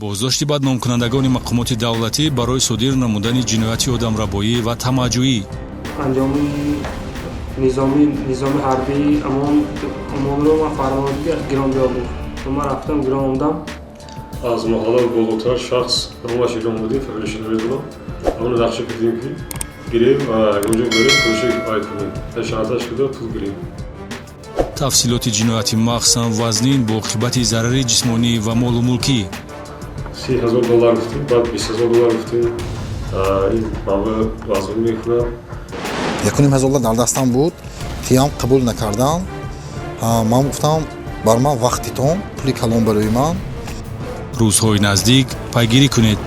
Боздошти бадномкунандагони мақомоти давлатӣ барои содир намудани ҷинояти одамрабоӣ ва тамаъҷӯӣ. Анҷоми низоми, низоми ҳарбии Омонро ман фармон гирон биё гуфт. Ман рафтам, гирон омдам. Аз маҳалла болотар шахс, номаш Иломуддин, фамилияшо намедонам, ҳамоно нақша кардем, ки гирем ва ягонҷо барем, пулашо ай кунем, шантаж куда пул гирем. Тафсилоти ҷинояти махсусан вазнин бо оқибати зарари ҷисмонӣ ва молу мулкӣ. 30 000 доллар гуфтем, баъд 20 000 доллар гуфтем, ин маблағ вазн мекунад. 1,5 ҳазор доллар дар дастам буд, тиям қабул накардам. Ман гуфтам, бар ман вақтитон пули калон барои ман. Рӯзҳои наздик пайгирӣ кунед.